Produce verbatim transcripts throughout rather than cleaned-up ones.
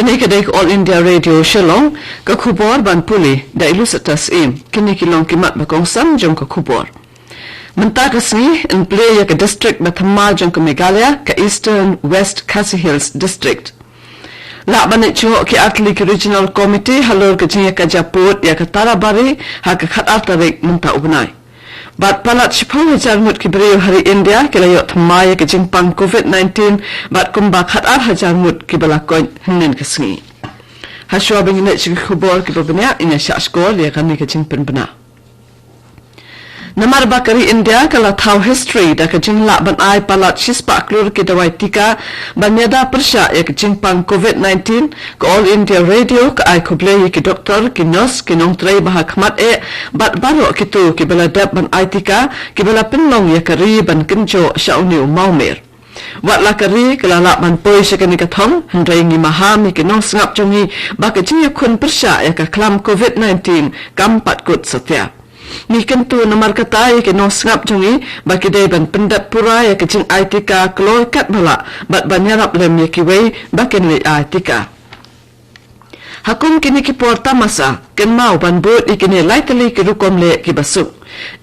Kane ka dei ka All India Radio Shillong, ka khubor ban pule da i Lucitas Im. Kine ki long ki mat ba kongsan jong ka khubor. Mynta ka sngi yn plie ïa ka district ba thymmai jong ka Meghalaya, ka Eastern West Khasi Hills District. Lah ban leit jngoh ki artylli ki Regional Committee halor ka jingïakajia pud ïa ka Tarabari ha ka khatar tarik mynta u bnai. Bad palat shiphew hajar ngut ki briew ha ri India ki la ïoh thymmai ïa ka jingpang covid nineteen, bad kumba khatar hajar ngut kiba la koit hynnin ka sngi. Hashwa ba ngin leit sha ki khubor kiba bniah, ngin ïa shah shkor ïa kane ka jingpynbna. Namar ba ka ri India ka la thaw history da ka jinglah ban ai palat shispah klur ki dawai tika ban ïada pyrshah ïa ka jingpang covid nineteen, ka All India Radio ka ai khublei ïa ki doktor, ki nurse, ki nongtrei ba ha khmat eh, bad baroh kito kiba la dep ban ai tika, kiba la pynlong ïa ka ri ban kynjoh sha une u mawmer. Wat la ka ri ka la lah ban poi sha kane ka thong, hynrei ngi maham ïa ki nongsngap jong ngi ba ka jingïakhun pyrshah ïa ka khlam covid nineteen kam pat kut satia. Ngi kyntu namar kata ïa ki nongsngap jong ngi ba ki dei ban pyndep pura ïa ka jingai tika kloi katba lah, bad ban ïarap lem ïa kiwei ba kin leit ai tika. Ha kum kine ki por tamasa, kynmaw ban bud ïa kine lai tylli ki rukom leh kiba suk.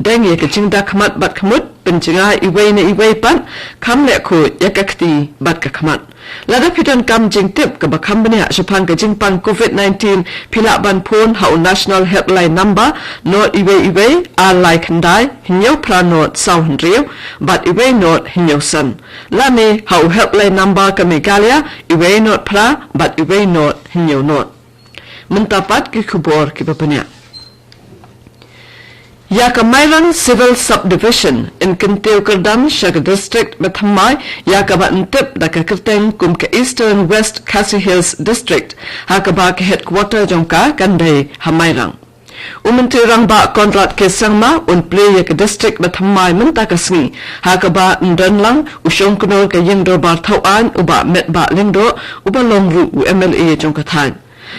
Deng ïa ka jingda khmat bad khmut, pynjngai iwei na iwei pat, kham leh khuid ïa ka kti bad ka khmat. Lada phi donkam jingtip kaba kham bniah shaphang ka jingpang covid nineteen, phi lah ban phone ha u National Helpline Number, nod iwei iwei, ar lai khyndai, hynñiew phra nod saw hynriew, bad iwei nod hynñiew san. Lane ha u Helpline Number ka Meghalaya, iwei nod phra, bad iwei nod hynñiew nod. Mynta pat ki khubor kiba bniah. Ïa ka Mairang Civil Subdivision yn kyntiew kyrdan sha ka district ba thymmai, ïa kaba yn tip da ka kyrteng kum ka Eastern West Khasi Hills District, ha kaba ka headquarter jong ka kan dei ha Mairang. U Myntri Rangbah Conrad K Sangma un plie ïa ka district ba thymmai mynta ka sngi, ha kaba yn don lang u shongknor ka ïing dorbar thaw aiñ u Bah Metbah Lyngdoh, uba long ruh u M L A jong ka thaiñ.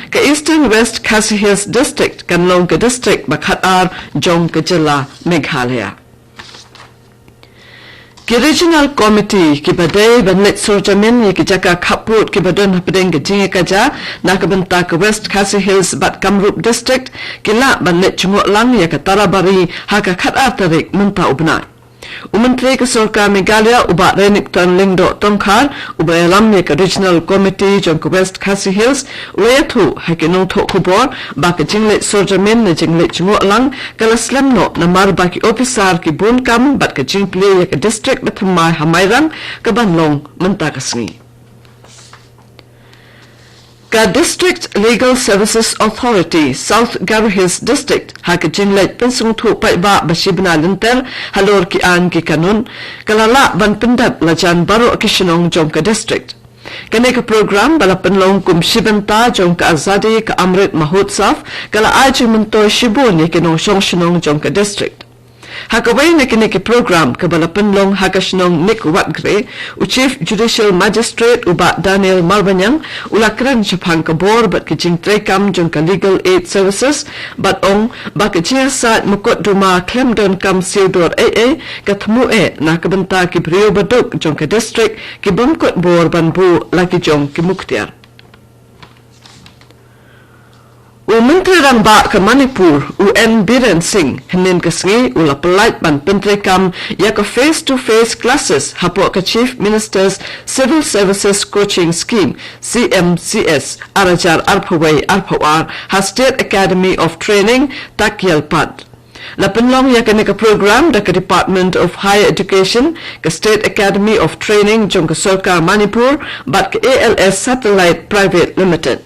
Ka Eastern West Khasi Hills District kan long ka district ba khatar jong ka jylla Meghalaya. Ki Regional Committee kiba dei ban leit sur jamin ïa ki jaka khappud kiba don hapdeng ka jingïakajia na ka bynta ka West Khasi Hills bad Kamrup District, ki lah ban leit jngoh lang ïa ka Tarabari ha ka khatar tarik mynta u bnai. U Myntri ka Sorkar Meghalaya u Bah Renikton Lyngdoh Tongkhar, uba ïalam ïa ka Regional Committee jong ka West Khasi Hills, u la ïathuh ha ki nongthoh khubor ba ka jingleit sur jamin ne jingleit jngoh lang ka la slem noh namar ba ki ophisar ki bun kam bad ka jingplie ïa ka district ba thymmai ha Mairang ka ban long mynta ka sngi. Ka District Legal Services Authority, South Garo Hills District, ha ka jingleit pynsngewthuh paidbah ba shi bnai lynter halor ki aiñ ki kanun, ka la lah ban pyndep la jan baroh ki shnong jong ka district. Kane ka program ba la pynlong kum shi bynta jong ka Azadi ka Amrit Mahotsav, ka la ai jingmyntoi shibun ïa ki nongshong shnong jong ka district. Ha kawei na kine ki program kaba la pynlong ha ka shnong Nikwatgre, u Chief Judicial Magistrate u Bah Daniel Marbaniang u la kren shaphang ka bor bad ka jingtreikam jong ka Legal Aid Services, bad ong ba ka jingïasaid mukotduma khlem donkam siew dor ei ei, ka thmu eh na ka bynta ki briew baduk jong ka district ki bym kut bor ban buh la ki jong ki muktiar. U Myntri Rangbah ka Manipur, u N Biren Singh, hynnin ka sngi u la pyllait ban pyntreikam ïa ka face to face classes hapoh ka Chief Minister's Civil Services Coaching Scheme, C M C S, ar hajar arphew wei arphew ar, ha State Academy of Training, Takyalpat. La pynlong ïa kane ka program da ka Department of Higher Education, ka State Academy of Training jong ka Sorkar Manipur, bad ka A L S Satellite Private Limited.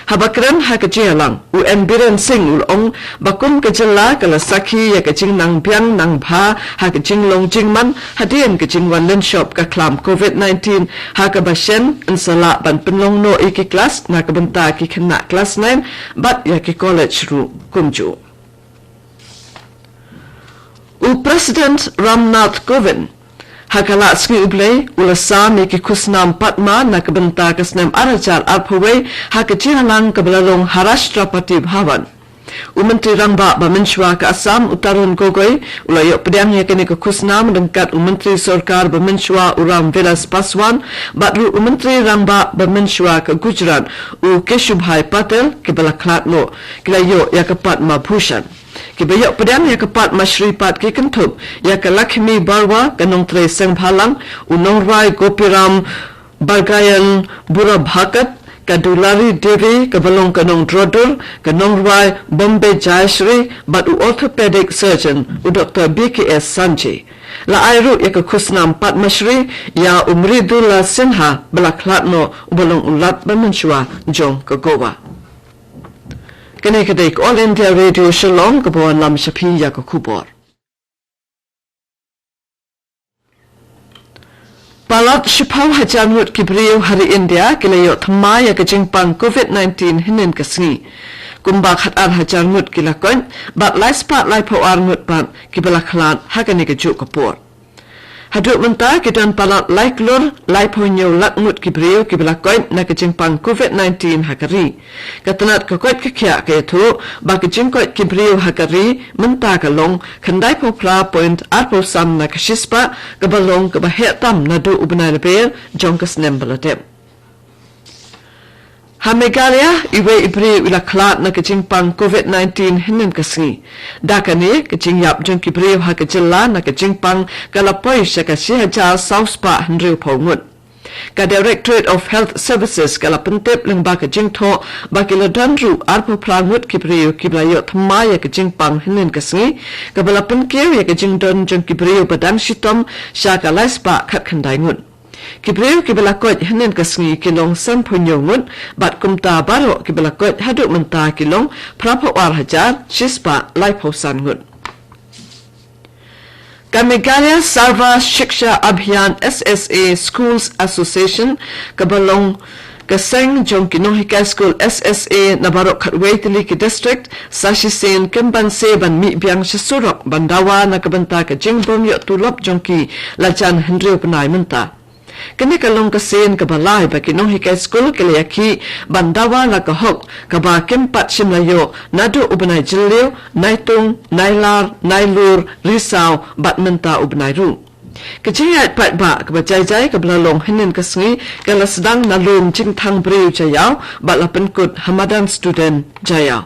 Haba kren ha ka jingïalang, u N Biren Singh u la ong ba kum ka jylla ka la sakhi ïa ka jingnang biang nang bha ha ka jinglong jingman hadien ka jingwan lynshop ka khlam covid nineteen, ha kaba shen yn sa lah ban pynlong noh ïa ki klas na ka bynta ki khynnah klas nine bad ïa ki college ruh kumjuh. U President Ram Nath Kovind, ha ka lad sngi U Blei, u la sam ïa ki khusnam Padma na ka bynta ka snem ar hajar arphew wei, ha ka jingïalang kaba la long ha Rashtrapati Bhavan. U Myntri Rangbah ba mynshuwa ka Assam, u Tarun Gogoi, u la ïoh pdiang ïa kane ka khusnam ryngkat u Myntri Sorkar ba mynshuwa, u Ram Vilas Paswan, bad ruh u Myntri Rangbah ba mynshuwa ka Gujarat, u Keshubhai Patel, kiba la khlad noh, ki la ïoh ïa ka Padma Bhushan. Kiba ïoh pdiang ïa ka Padma Shri pat ki kynthup ïa ka Lakshmi Barua, ka nongtrei seng bhalang, u nongrwai Gopiram Bargayan Burabhakat, ka Dulari Devi, kaba long ka nongdrodur, ka nongrwai Bombay Jayashri, bad u orthopedic surgeon, u Doktor B K S Sanji. La ai ruh ïa ka khusnam Padma Shri ïa u Mridula Sinha, ba la khlad noh, uba long u Lat ba mynshuwa jong ka Goa. Kane ka dei ka All India Radio Shillong, kaba wanlam sha phi ïa ka khubor. Palat shiphew hajar ngut ki briew ha ri India ki la ïoh thymmai ïa ka jingpang COVID nineteen hynnin ka sngi. Kumba khatar hajar ngut ki la koit, bad lai spah laiphew ar ngut pat kiba la khlad ha kane kajuh ka por. Haduh mynta ki don palat lai klur laiphew hynñiew lak ngut ki briew kiba la koit na ka jingpang COVID nineteen ha ka ri. Ka tnat ka koit ka khiah ka ïathuh ba ka jingkoit ki briew ha ka ri mynta ka long khyndai phew phra point arphew san na ka shispah, kaba long kaba heh tam naduh u bnai Lber jong ka snem ba la dep. Ha Meghalaya, iwei i briew i la khlad na ka jingpang COVID nineteen hynnin ka sngi. Da kane, ka jingïap jong ki briew ha ka jylla na ka jingpang ka la poi sha ka shi hajar saw spah hynriew phew ngut. Ka Directorate of Health Services ka la pyntip lyngba ka jingthoh ba ki la don ruh arphew phra ngut ki briew kiba la ïoh thymmai ïa ka jingpang hynnin ka sngi, kaba la pynkiew ïa ka jingdon jong ki briew ba dang shitom sha ka lai spah khatkhyndai ngut. Ki briew kiba la koit hynnin ka sngi ki long sanphew hynñiew ngut, bad kumta baroh kiba la koit haduh mynta ki long phraphew ar hajar shispah laiphew san ngut. Ka Meghalaya Sarva Shiksha Abhiyan, S S A Schools Association, kaba long ka seng jong ki nonghikai skul S S A na baroh khatwei tylli ki district, sa shisien kim banse ban mih biang sha surok ban dawa na ka bynta ka jingbym ïoh tulop jong ki la jan hynriew bnai mynta. Kane ka long ka sien kaba lai ba ki nonghikai skul ki la ïakhih ban dawa la ka hok kaba kim pat shym la ïoh naduh u bnai Jylliew, Naitung, Nailar, Nailur, Risaw, bad mynta u bnai ruh. Ka jingïaid paidbah kaba jai jai kaba la long hynnin ka sngi ka la sdang na lum jingthang briew Jaïaw bad la pynkut ha madan student Jaïaw.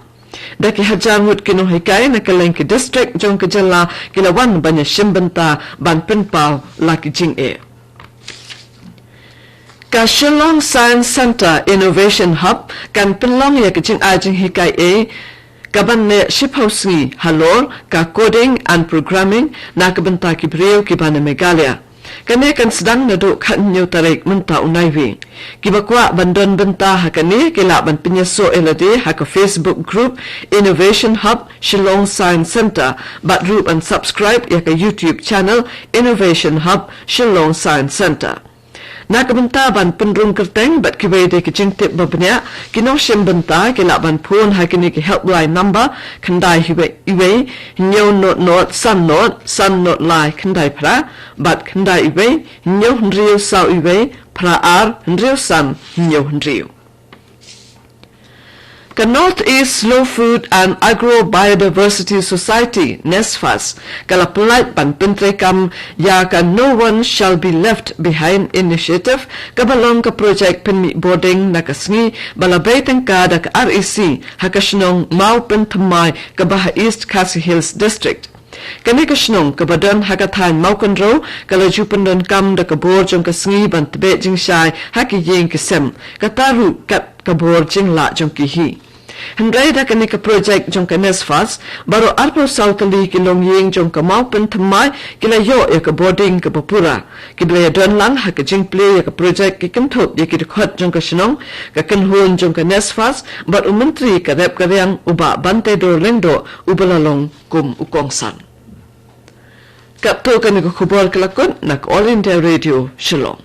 Da ki hajar ngut ki nonghikai na kylleng ki district jong ka jylla ki la wan ban ïashim bynta ban pynpaw la ki jingeh. Ka Shillong Science Centre Innovation Hub kan pynlong ïa ka jingai jinghikai ei kaban neh shiphew sngi halor ka coding and programming na ka bynta ki briew kiba na Meghalaya. Kane kan sdang naduh khathynñiew tarik mynta u Naiwieng. Kiba kwah ban don bynta ha kane ki lah ban pynïasoh ïa lade ha ka Facebook group Innovation Hub Shillong Science Centre, bad ruh ban subscribe ïa ka YouTube channel Innovation Hub Shillong Science Centre. Na ka bynta ban pynrung kyrteng bad kiwei de ki jingtip ba bniah, ki nongshim bynta ki lah ban phone ha kine ki helpline number: khyndai iwei iwei, hynñiew nod nod san nod, san nod lai khyndai phra, bad khyndai iwei, hynñiew hynriew saw iwei, phra ar hynriew san hynñiew hynriew. Ka North East Slow Food and Agro Biodiversity Society, NESFAS, ka la pyllait ban pyntreikam ïa ka No One Shall Be Left Behind Initiative, kaba long ka projek pynmih bording na ka sngi ba la bei tyngka da ka R E C ha ka shnong Mawpynthymmai kaba ha East Khasi Hills District. Kane ka shnong kaba don ha ka thaiñ Mawkynrew ka la ju pyndonkam da ka bor jong ka sngi ban tbeh jingshai ha ki ïing ki sem, kata ruh kat ka bor jinglah jong ki hi. Hynrei da kane ka projek jong ka NESFAS, baroh arphew saw tylli ki longïing jong ka Mawpynthymmai ki la ïoh ïa ka bording kaba pura. Kiba la ïadon lang ha ka jingplie ïa ka projek ki kynthup ïa ki dkhot jong ka shnong, ka kynhun jong ka NESFAS, bad u Myntri ka rep ka riang u Bah Banteidor Lyngdoh, uba la long kum u kongsan. Katto kane ka khubor ka la kut na ka All India Radio Shillong.